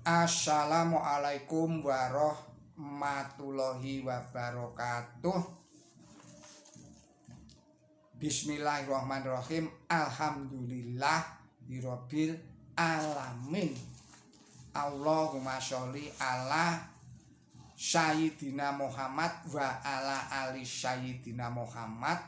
Assalamualaikum warahmatullahi wabarakatuh. Bismillahirrahmanirrahim. Alhamdulillahirabbil alamin. Allahumma sholli ala Sayyidina Muhammad wa ala ali Sayyidina Muhammad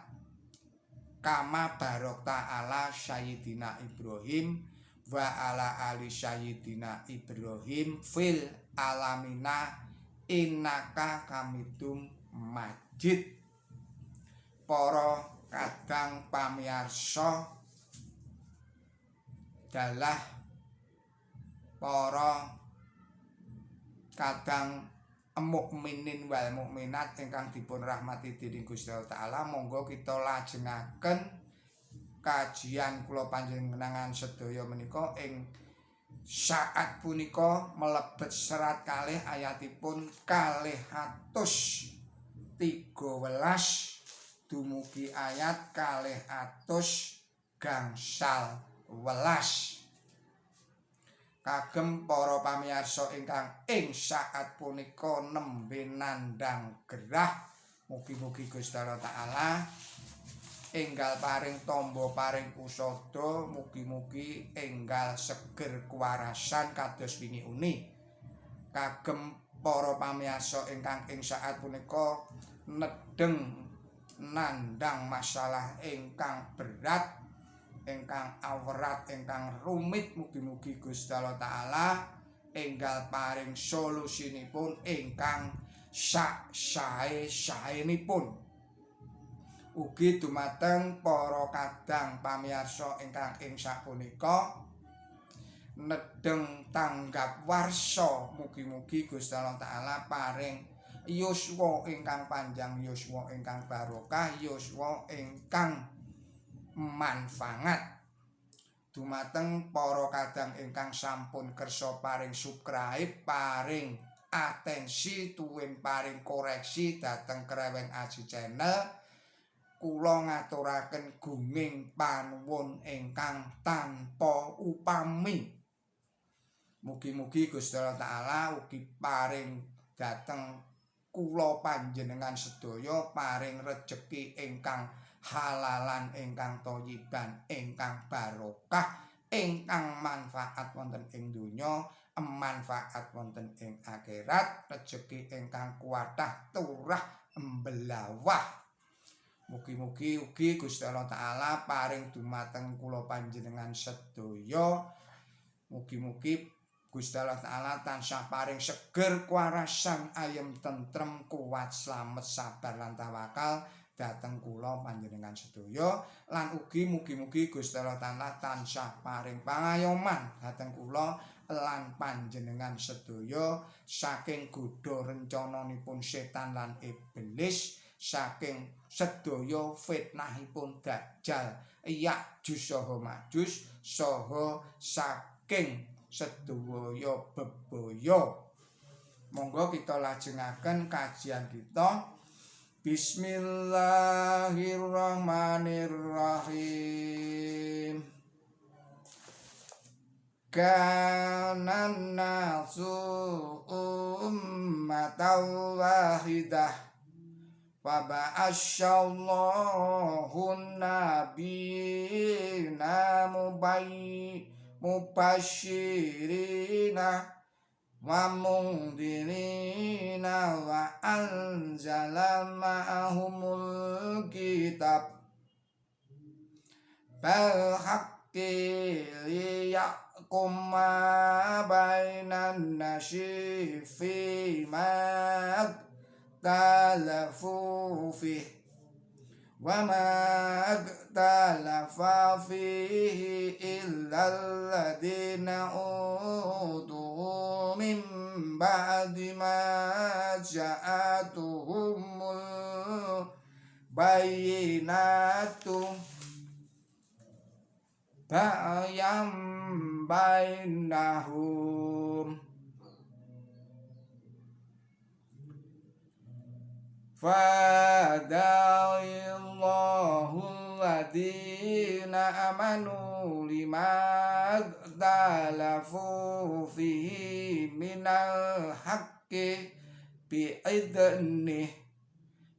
kama barokta ala Sayyidina Ibrahim wa ala ali Sayyidina Ibrahim fil alamina innaka hamidum majid. Para kadang pamiyarsa dalah para kadang mukminin wal mukminat ingkang dipun rahmati dening Gusti Allah Taala, monggo kita lajengaken kajian kula panjenengan sedaya menika ing saat punika mlebet serat kalih ayatipun 213 dumugi ayat 218. Kagem para pamirsa ingkang ing saat punika nembe nandhang gerah, mugi-mugi Gusti Allah Taala enggal paring tamba paring usada, mugi-mugi enggal seger kuwarasan kados wingi uni. Kagem para pamirsa ingkang ing saat punika nedheng nandhang masalah ingkang berat, ingkang awrat, ingkang rumit, mugi-mugi Gusti Allah Taala enggal paring solusinipun ingkang sak sae-saenipun. Ugi dumateng para kadang pamirsa ingkang ing sapunika nedheng tanggap warsa, mugi-mugi Gusti Allah Taala paring yuswa ingkang panjang, yuswa ingkang barokah, yuswa ingkang manfaat. Dumateng para kadang ingkang sampun kersa paring subscribe, paring atensi tuwin paring koreksi dhateng Kreweng Aji Channel, kula ngaturaken gunging panuwun ingkang tanpa upami. Mugi-mugi Gusti Allah Taala ugi paring dhateng kula panjenengan sedaya paring rejeki ingkang halalan, ingkang thayyiban, ingkang barokah, ingkang manfaat wonten ing donya, manfaat wonten ing akhirat, rejeki ingkang kuatah turah mbelawah. Mugi-mugi ugi Gusti Allah Taala paring dumateng kula panjenengan sedaya, mugi-mugi Gusti Allah Taala tansah paring seger kuwarasan, ayem tentrem, kuat, slamet, sabar lan tawakal dhateng kula panjenengan sedaya, lan ugi mugi-mugi Gusti Allah Taala tansah paring pangayoman dhateng kula lan panjenengan sedaya saking godha rencananipun setan lan iblis, saking sedaya fitnahipun Dajjal, Ya'juj saha Ma'juj, saha saking sedaya bebaya. Monggo kita lajengaken kajian kita. Bismillahirrahmanirrahim. Kana nasu ummatan wahidah faba'asyallahu nabiyina mubashirina wa mundhirina wa anzala ma'ahumul kitab bal haqqi liyahkum ma bainan nasi fi ma ikhtalafu fihi wa ma ikhtalafa fihi illa alladhina utuhu min ba'di ma ja'atuhumul bayyinatu ba'yam bainahum fadalillahu alladhina amanu lima ikhtalafu fihi minal haqqi bi'idnih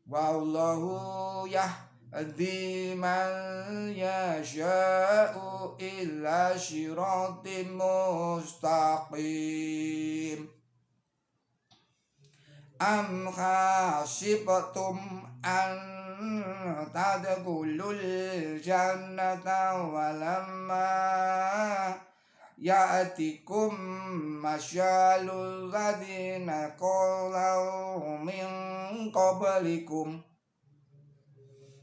wallahu yahdi man yasha'u ila siratim mustaqim. Am hasibtum an tadkhulul jannata walamma ya'tikum masyalul ladzina qalu min qablikum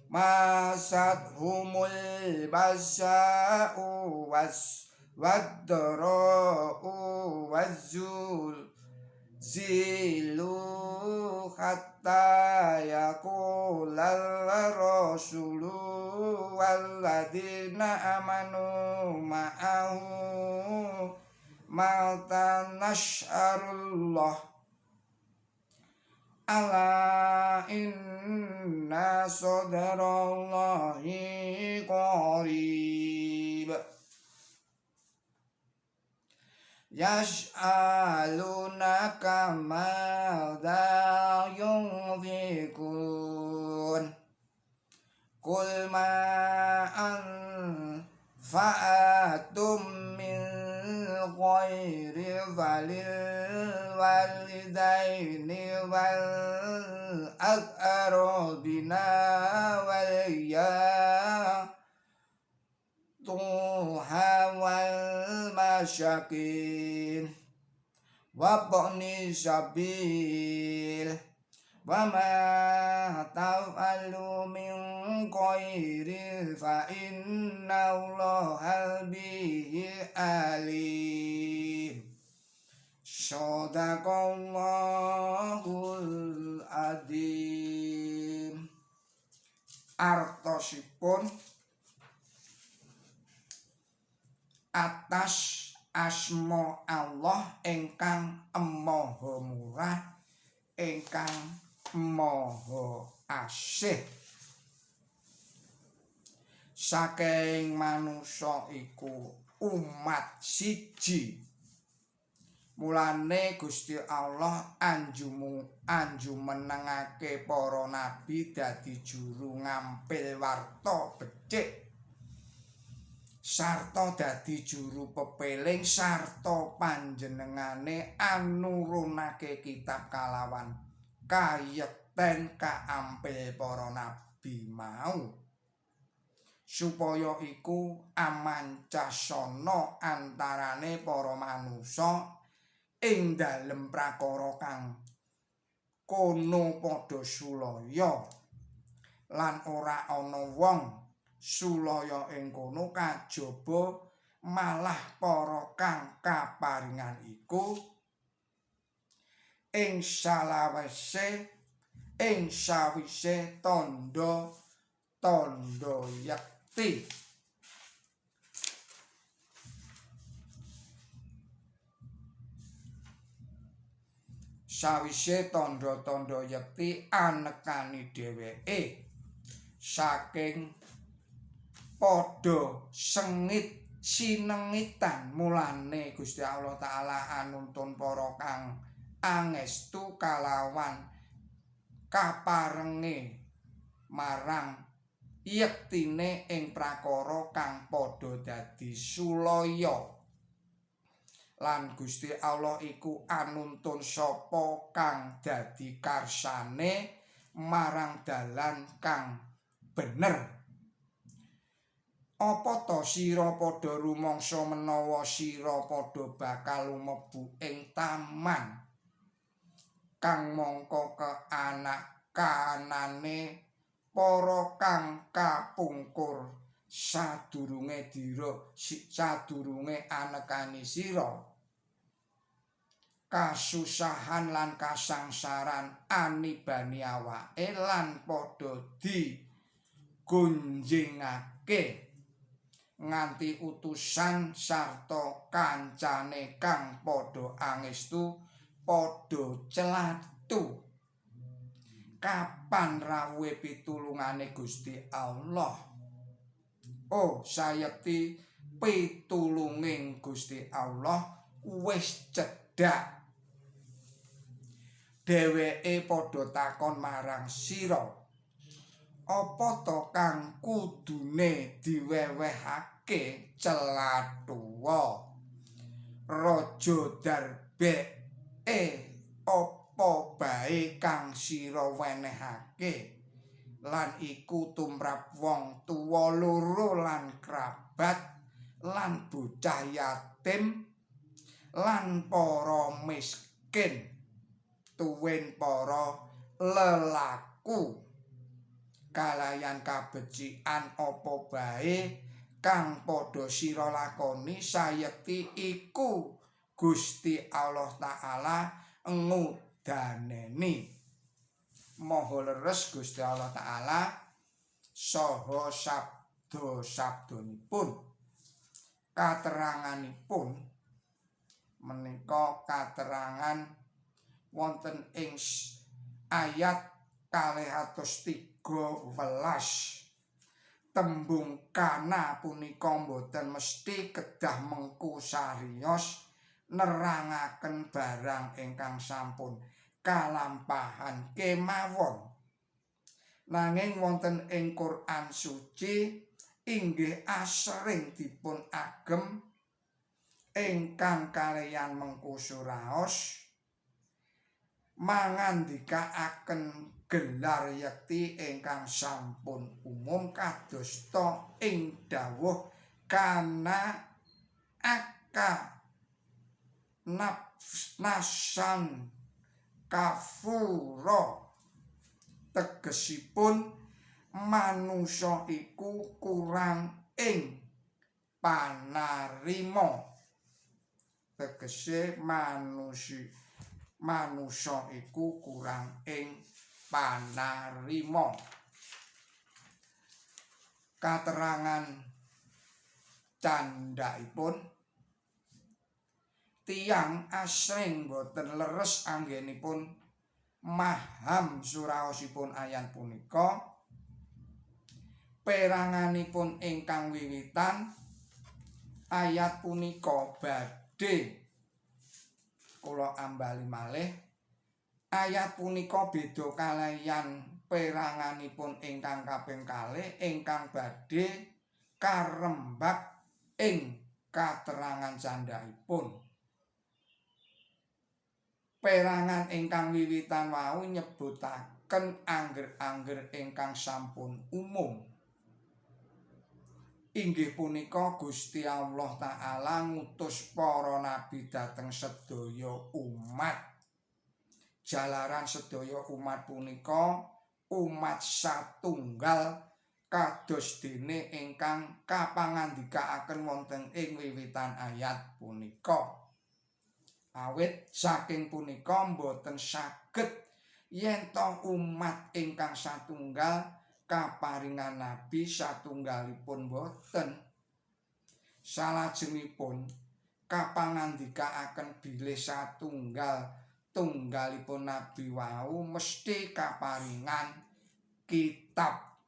masathumul basa'u wad-dara'u wazzul zilu hatta yaqulal rasulu walladzina amanu ma'ahu mata nasharullah ala inna sadrallahi qarib. Yas'alunaka madza yunfikun qul ma anfa'atum min khairi falil walidaini wal aqrabina wal tuha wal masyakin wa bani sabil wa ma taf'alu min khairin fa innallaha bihi alim. Shadaqallahul adzim. Artosipun atas asma Allah ingkang Maha Murah ingkang Maha Asih. Saking manusa iku umat siji. Mulane Gusti Allah anjumenengake para nabi dadi juru ngampil warta becik sarta dadi juru pepeling sarta panjenengane anurunake kitab kalawan kayekten kaampil para nabi mau supaya iku amancasana antarane para manusa ing dalem prakara kang kono padha sulaya lan ora ana wong sulaya ing kono kajaba malah para kang kaparingan iku ing salawese ing sawise tandha tandha yekti. Sawise tandha-tandha yekti anekani dheweke saking padha sengit sinengitan. Mulane Gusti Allah Ta'ala anuntun para kang angestu kalawan kaparenge marang yektine ing prakara kang padha dadi sulaya. Lan Gusti Allah iku anuntun sapa kang dadi karsane marang dalan kang bener. Apa ta sira padha rumangsa menawa sira padha bakal lumebu ing taman kang mangka keanak kanane para kang kapungkur sadurunge dira sadurunge anekani sira kasusahan lan kasangsaran anibani awake lan padha digonjingake nganti utusan sarta kancane kang padha angestu padha celatu. Kapan rawuhe pitulungane Gusti Allah? Oh, sayekti pitulunging Gusti Allah wis cedhak. cedhak. Dheweke padha takon marang sira, apa to kang kudune diwewehake celathuwa? Raja Darbeke apa bae kang sira wenehake, lan iku tumrap wong tuwa loro lan kerabat lan bocah yatim lan para miskin tuwin para lelaku, kalayan kabecikan apa bae kang padha sira lakoni, sayekti iku Gusti Allah Ta'ala ngudaneni. Maha leres Gusti Allah Ta'ala saha sabda-sabdanipun. Kateranganipun menika katerangan wonten ing ayat 213. Tembung kana punika mboten mesti kedah mengku sariyos nerangaken barang ingkang sampun kalampahan kemawon. Nanging wonten ing Quran Suci inggih asring dipun agem ingkang kaliyan mengku suraos mangandikaaken gelar yekti ingkang sampun umum kadosta ing dawuh kana aka nasan kafura, tegesipun manusa iku kurang ing panarima. Tegese manusa iku kurang ing panarima. Katerangan candhaipun, tiyang asring boten leres anggenipun maham suraosipun ayat punika. Peranganipun ingkang wiwitan ayat punika badhe kula ambali malih. Ayat punika beda kaliyan peranganipun ingkang kaping kalih ingkang badhe karembak ing katerangan candhaipun. Perangan ingkang wiwitan wau nyebutaken angger-angger ingkang sampun umum. Inggih punika Gusti Allah Ta'ala ngutus para nabi dhateng sedaya umat. Jalaran sedaya umat punika umat satunggal kados dene ingkang kapangandikaaken wonten ing wiwitan ayat punika. Awit saking punika mboten saged yen to umat ingkang satunggal kaparingan nabi satunggalipun boten. Salajengipun kapangandikaaken bilih satunggal tunggalipun nabi wau mesti kaparingan kitab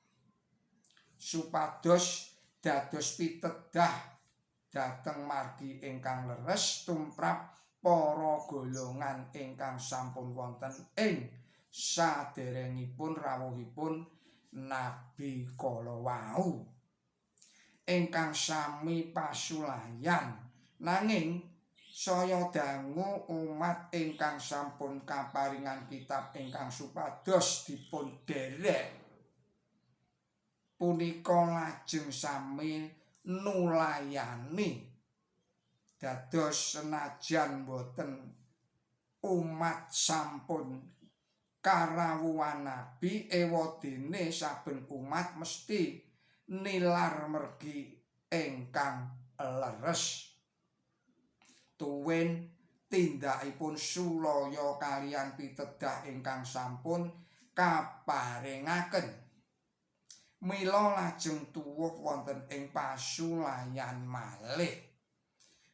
supados dados pitedah dhateng margi ingkang leres tumrap para golongan ingkang sampun wonten ing saderengipun rawuhipun nabi kala wau ingkang sami pasulayan. Nanging saya dangu umat ingkang sampun kaparingan kitab ingkang supados dipun derek punika lajeng sami nulayani. Dados senajan boten umat sampun karawuhan nabi, ewadene saben umat mesti nilar mergi ingkang leres. Tuwin tindakipun sulaya kaliyan pitedah ingkang sampun kaparingaken. Mila lajeng tuwuh wonten ing pasulayan malih.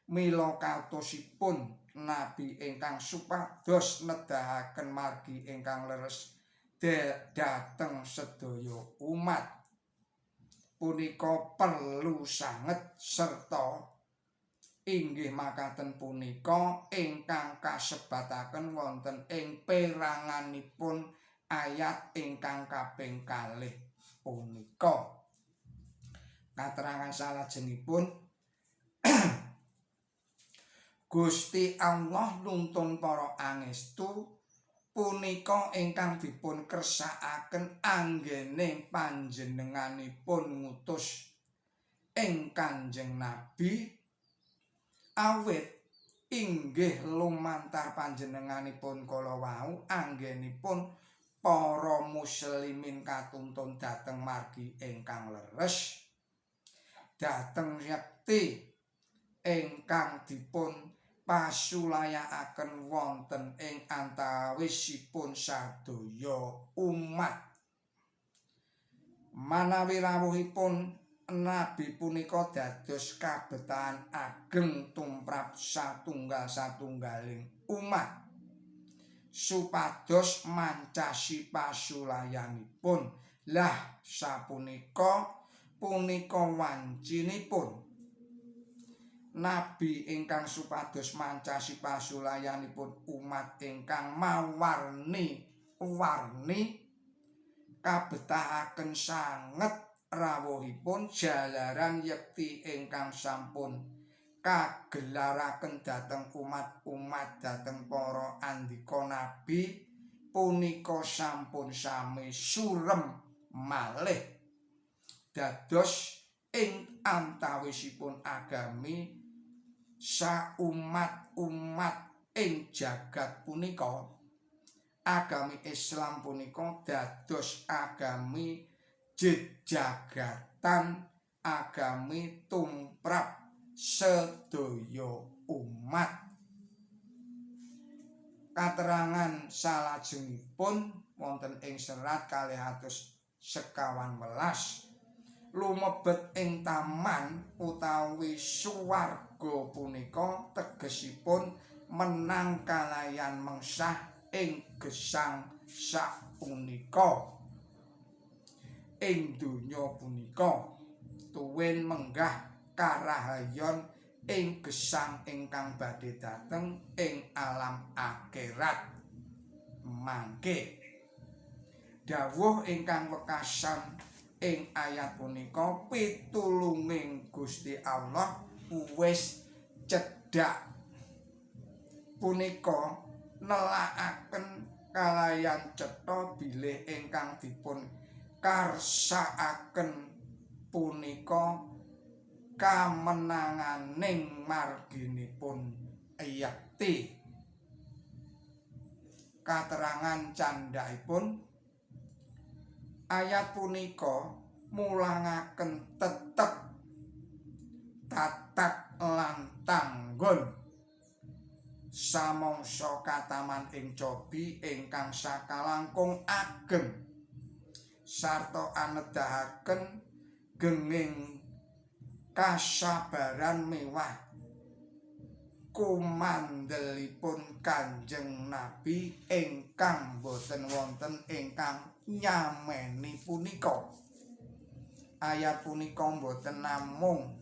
Mila kautosipun nabi ingkang supados nedahaken margi ingkang leres dhateng sedaya umat punika perlu sanget serta Inggih makaten punika ingkang kasebataken wonten ing peranganipun ayat ingkang kaping kalih punika. Katerangan salajengipun, Gusti Allah nuntun para angestu punika ingkang dipun kersakaken anggene panjenenganipun ngutus ing Kanjeng Nabi, awit inggih lumantar panjenenganipun kala wau anggenipun para muslimin katuntun dhateng margi ingkang leres, dhateng yekti ingkang dipun pasulayakaken wonten ing antawisipun sadaya umat. Manawi rawuhipun nabi punika dados kabetahan ageng tumrap satunggal-satunggaling umat supados mancasi pasulayanipun. Lah sapunika punika wancinipun nabi ingkang supados mancasi pasulayanipun umat ingkang mawarni warni kabetahaken sanget rawuhipun jalaran yekti ingkang sampun kagelaraken dhateng umat-umat, dhateng para andika nabi punika sampun sami surem malih, dados ing antawisipun agami saumat-umat ing jagat punika, agami Islam punika dados agami jejagatan, agami tumrap sedaya umat. Katerangan salajengipun wonten ing serat 215, lumebet ing taman utawi swarga punika tegesipun menang kalayan mengsah ing gesang sapunika, ing donya punika, tuwin menggah karahayon ing gesang ingkang badhe dateng ing alam akhirat mangke. Dawuh ingkang wekasan ing ayat punika, pitulunging Gusti Allah wis cedhak, punika nelakaken kalayan cetha bilih ingkang dipun karsakaken punika kamenanganing marginipun yekti. Katerangan candhakipun, ayat punika mulangaken tetep tatak lan tanggon samangsa kataman ing cobi ingkang sakalangkung ageng sarta anedahaken genging kasabaran mewah kumandelipun Kanjeng Nabi ingkang boten wonten ingkang nyameni punika. Ayat punika boten namung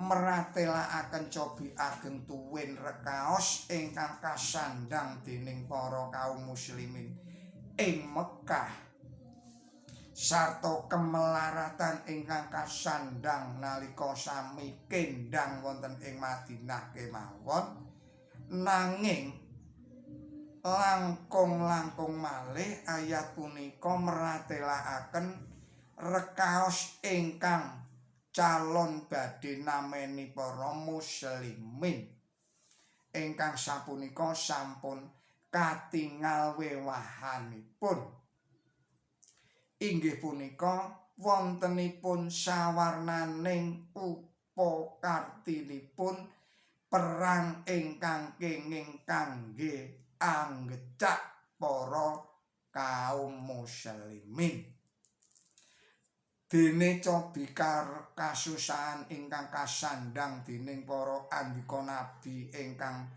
meratelakaken cobi ageng tuwin rekaos ingkang kasandhang dening para kaum muslimin ing Mekah sarta kemelaratan ingkang kasandhang nalika sami kendang wonten ing Madinah kemawon, nanging langkung-langkung malih ayat punika meratelakaken rekaos ingkang calon badhe nameni para muslimin ingkang sapunika sampun katingal wewahanipun, inggih punika wontenipun sawarnaning upakartinipun perang ingkang kenging kangge anggecak para kaum muslimin. Dene cobi kasusahan ingkang kasandhang dening para andika nabi ingkang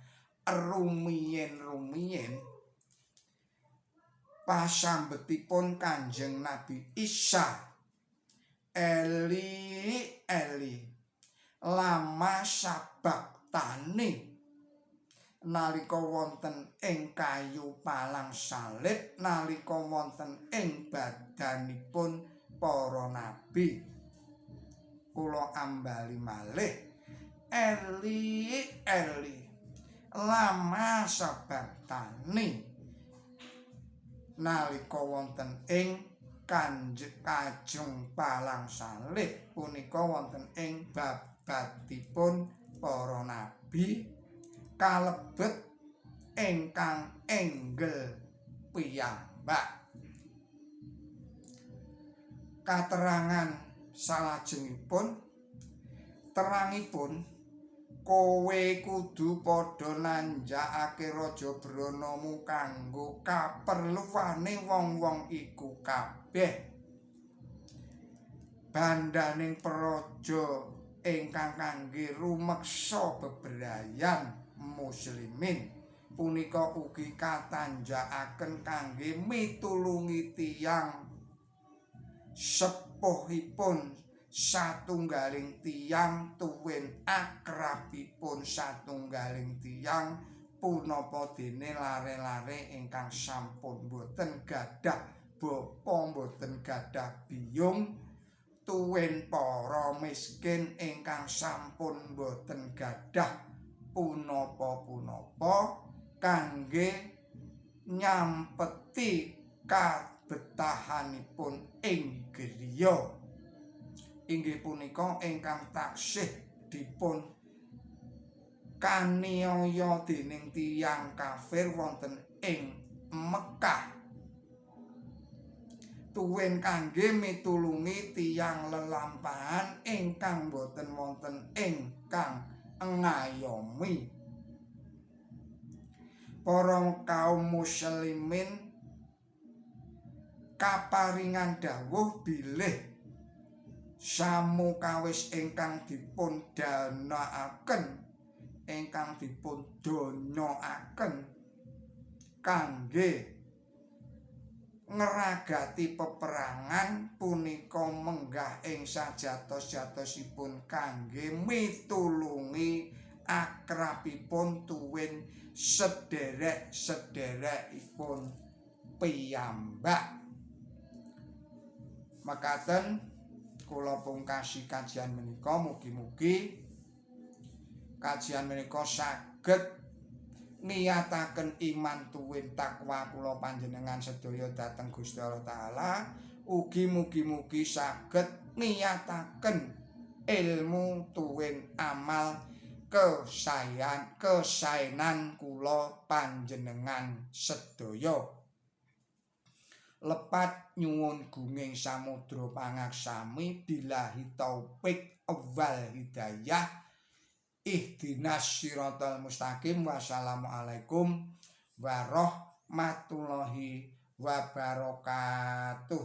rumiyin-rumiyin, pasambetipun Kanjeng Nabi Isa, "Eli Eli Lama sabaktani nalika wonten ing kayu palang salib, nalika wonten ing badanipun para nabi. Kula ambali malih, Eli Eli lama sabaktani nalika wonten ing kajeng palang salib punika wonten ing babatipun para nabi kalebet ingkang enggel piyambak. Katerangan salajengipun, terangipun, kowe kudu padha nanjakake Raja Branamu kanggo kaperluane wong-wong iku kabeh. Bandaning praja ingkang kangge rumeksa bebrayan muslimin punika ugi katanjakaken kangge mitulungi tiyang sepuhipun satunggaling tiyang tuwin akrabipun satunggaling tiyang, punapa dene lare-lare ingkang sampun boten gadah bapa, boten gadah biyung, tuwin para miskin ingkang sampun boten gadah punapa-punapa kangge nyampeti kabetahanipun ing griya, inggih punika ingkang taksih dipun kaniaya dening tiyang kafir wonten ing Mekah, tuwin kangge mitulungi tiyang lelampahan ingkang boten wonten ingkang ngayomi. Para kaum muslimin kaparingan dawuh bilih samukawis ingkang dipun danaaken, ingkang dipun donyaaken kangge ngragati peperangan punika menggah ing sajatos-jatosipun kangge mitulungi akrabipun tuwin sederek-sederekipun piyambak. Mekaten kula pungkasi kajian menika, mugi-mugi kajian menika saged ngiyataken iman tuwin takwa kula panjenengan sedaya dhateng Gusti Allah Taala, ugi mugi-mugi saged ngiyataken ilmu tuwin amal kesayan kesaenan kula panjenengan sedaya. Lepat nyuwun gunging samudra pangaksami, billahi taufik wal hidayah, ihdinas siratal mustaqim, wassalamualaikum warahmatullahi wabarakatuh.